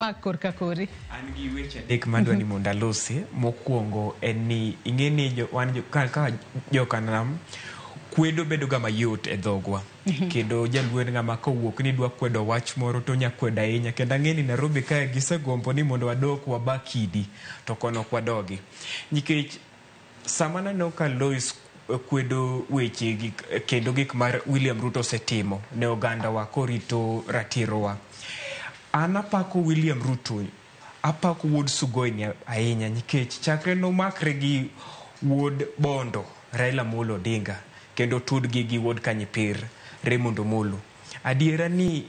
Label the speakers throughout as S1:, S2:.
S1: Mak korka kori.
S2: An gi weche adek madwa ni mondo alosi. Mokwongo en ni ing'e ni wan kaka jokanam kwedo bedo ga mayot e dhogwa. Kendo jaluo en ng'ama kowuok ni dwa kwedo wach moro to onya kwedo ahinya. Kendo ang'e ni Nairobi kae gisegombo ni mondo wadok waba kidi to kono ok wadogi. Nikech sama naneno ka Lois kwedo weche gik, kendo gik mar William Ruto osetimo ne ogandawa korito ratirowa. An apako William Ruto, apako wuod Sugoi ni ahinya nikech chakre nomakre gi wuod Bondo Raila Amolo Odinga kendo tudgi gi wuod Kanyipir Raymond Omolo. Adiera ni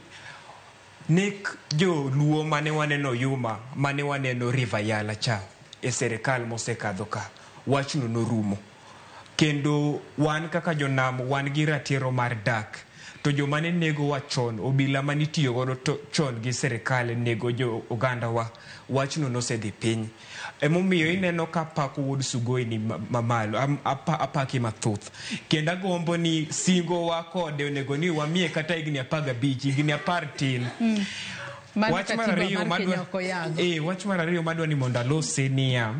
S2: nek joluo mane waneno Yuma, mane waneno River Yala cha e serikal mosekadho ka, wachno norumo. Kendo wan kaka jonam wan gi ratiro mar dak. To joma ne negowa chon, obila mane itiyo godo chon gi serikal nego jo ogandawa, wachno nosedhi piny. Emomiyo ineno ka apako wuod Sugoi ni mamalo, apake mathoth. Kendo agombo ni singowa kode onego ni wamiye kata higni 15, higni 10 tin.
S1: Mano katiba mar Kenya ok oyango.
S2: Wach mar ariyo madwa ni mondo alose niya,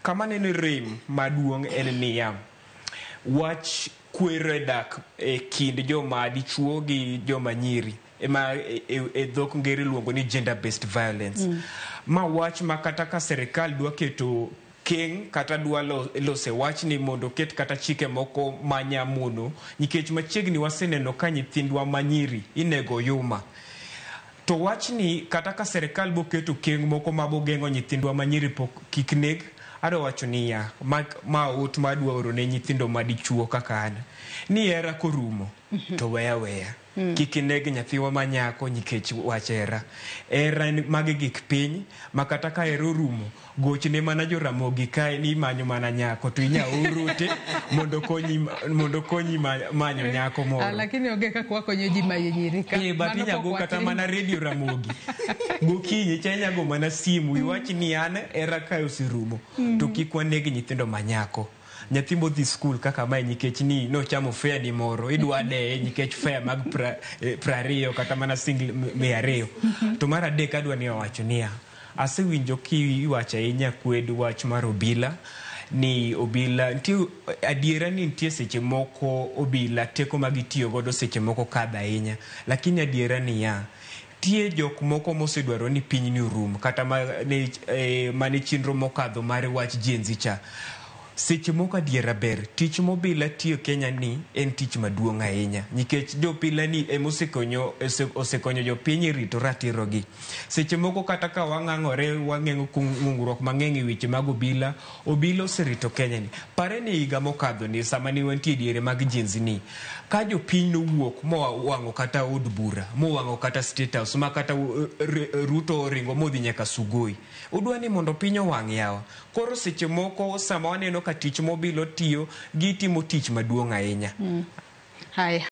S2: kama neno rem maduong' en niya, wach kwero e dak e kind joma dichuo gi joma nyiri ema e dhok ngere iluongo ni gender based violence. Ma wach ma kata ka serikal dwa keto keng' kata dwa lose wachni mondo oket kata chike moko manyamono, nikech machiegni waseneno ka nyithindwa manyiri inego yuma. To wachni kata ka serikal boketo keng' moko mabogeng'o nyithindwa manyiri pok kik neg, adwa wacho niya, ma ot madwa oro ne nyithindo madichuo kaka an, ni hera korumo to weya weya. Kik ineg nyathiwa manyako nikech wach hera. Hera en magi gik piny ma kata ka hera orumo, gochne mana joramogi kae ni imanyo mana nyako to inya orote mondo okonyi manyo nyako moro.
S1: Lakini onge kaka wakonyo ji manyo nyiri ka.
S2: But
S1: Mano
S2: inya go
S1: pok
S2: kata
S1: watimo.
S2: mana radio Ramogi. Gokinyi cha inya go mana simu iwach ni an hera kae oserumo. To kik waneg nyithindo manyako. Nyathi modhi skul kaka mae nikech ni nochamo fare ni moro, idwa deye nikech fare mag 20 kata mana single 200. To mar adek adwa ni owacho niya, asewinjo kiwacho ahinya kwed wach mar obila, ni obila nitie adiera ni nitie seche moko obila teko ma gitiyo godo seche moko kadho ahinya, lakini adiera niya, nitie jok moko mosedwaro ni piny ni orum kata mane chenro mokadho mar wach Gen Z cha. Seche moko adiera ber, tich mobila tiyo Kenya ni en tich maduong' ahinya nikech jopila ni ema osekonyo jopiny e rito ratirogi. Seche moko kata ka wang'ang'ore wang'eng'o ng'ungruok mang'eny e weche mag obila, obila oserito Kenya ni. Pare ni higa mokadho ni sama ne wantie diere mag Gen Z ni, ka jopiny nowuok mowang'o kata od bura, mowang'o kata State House, ma kata Ruto oringo modhi nyaka Sugoi. Udwa ni mondo piny owang' yawa. Koro seche moko sama waneno ka tich mobilo tiyo, gitimo tich maduong' ahinya.
S1: Haya.